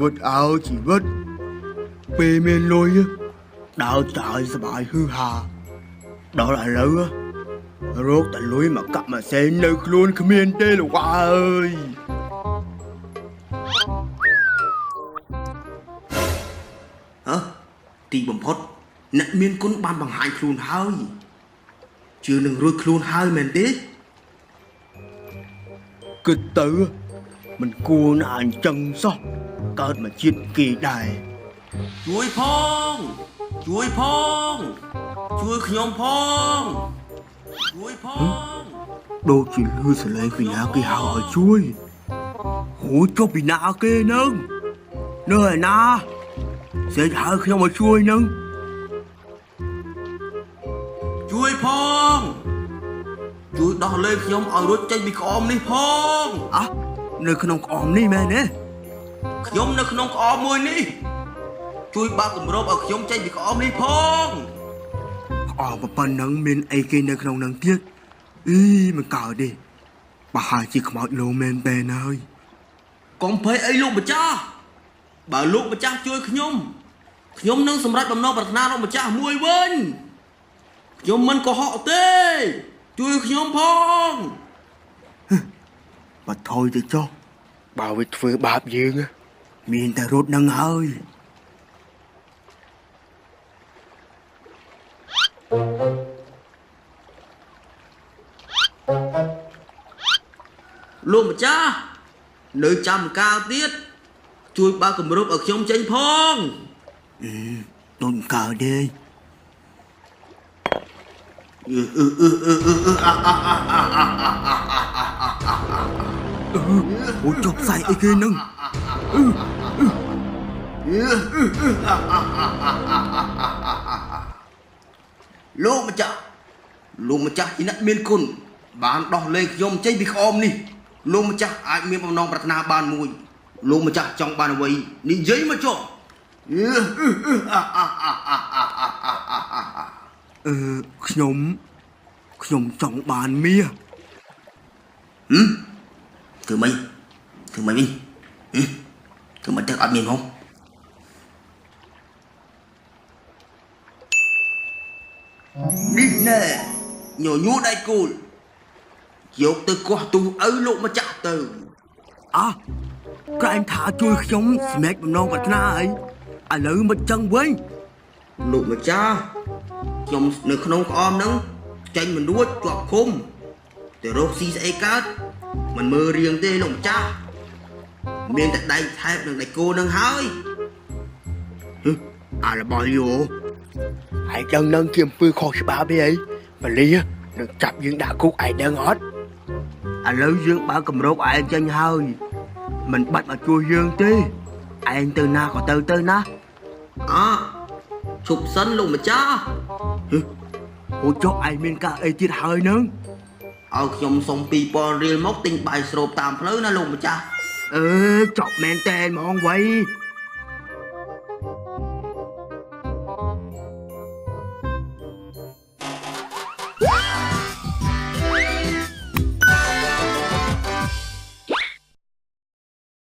វិតអើយជីវិតពេលមានលុយដើរចាយសប្បាយហ៊ឺហាដល់ឥឡូវរកតែលុយមកកាក់មកសេននៅខ្លួនគ្មានទេលោកអើយហ៎ទីបំផុតអ្នកមានគុណបានបង្ហាញខ្លួនហើយជឿនឹងរួចខ្លួនហើយមែនទេគិតទៅមិនគួរណាអញ្ចឹងសោះកើតមកជាតិគេដែរ ជួយផងជួយផងជួយខ្ញុំផងជួយផង ដូចជាលឺសលេងពីណាគេហៅឲ្យជួយហូចចុះពីណាគេនឹងនៅឯណាសេចហៅខ្ញុំឲ្យជួយនឹង ជួយផងជួយដោះលែងខ្ញុំឲ្យរួចចេញពីក្អមនេះផង អះនៅក្នុងក្អមនេះមែនទេ ខ្ញុំនៅក្នុងក្អមមួយនេះជួយបើកគម្របឲ្យខ្ញុំចេញពីក្អមនេះផង ក្អមប៉ុណ្ណឹងមានអីគេនៅក្នុងនឹងទៀតអីមិនកើតទេប្រហែលជាខ្មោចលោមែនតើហើយក ុំភ័យអីលោកម្ចាស់បើលោកម្ចាស់ជួយខ្ញុំខ្ញុំនឹងសម្រេចបំណងប្រាថ្នាលោកម្ចាស់មួយវិញខ្ញុំមិនកុហកទេជួយខ្ញុំផង បើថយទៅចុះបើវាធ្វើបាបយើងមានតែរត់នឹងហើយ លោកម្ចាស់នៅចាំកាលទៀតជួយបើកគម្របឲ្យខ្ញុំចេញផង ដូចមិនកើតទេអូចុះផ្សាយអីគេនឹង លោកម្ចាស់លោកម្ចាស់ជាអ្នកមានគុណបានដោះលែងខ្ញុំចេញពីក្អមនេះលោកម្ចាស់អាចមានបំណងប្រាថ្នាបានមួយលោកម្ចាស់ចង់បានអ្វីនិយាយមកចុះ អឺខ្ញុំខ្ញុំចង់បានមាស ហឹមធ្វើម៉េចធ្វើម៉េចវិញហឹមធ្វើម៉េចទៅអត់មានផងនេះណែញញួរដៃគូលយកទៅកោះទូឪលោកម្ចាស់ទៅ អះក្រែងថាជួយខ្ញុំសម្រេចបំណងប្រាថ្នាអីឥឡូវមិនចឹងវិញ លោកម្ចាស់ខ្ញុំនៅក្នុងក្អមហ្នឹងចេញមិនរួចជាប់ឃុំទៅរកស៊ីស្អីកើតមិនមើលរៀងទេលោកម្ចាស់មានតែដែកថែបនិងដែកគោនឹងហើយ ហឹអារបស់យោហើយចឹងនឹងជាអំពើខុសច្បាប់ទេអីបលីនឹងចាប់យើងដាក់គុកឯងដឹងអត់ឥឡូវយើងបើកគម្របឯងចេញហើយមិនបាច់មកជួយយើងទេឯងទៅណាក៏ទៅទៅណា អឈប់សិនលោកម្ចាស់ ហឹអូចុះឯងមានការអីទៀតហើយនឹង ឲ្យខ្ញុំសុំ2000រៀលមកទិញបាយស្រូបតាមផ្លូវណាលោកម្ចាស់ អឺចប់មែនតែនហ្មងវៃ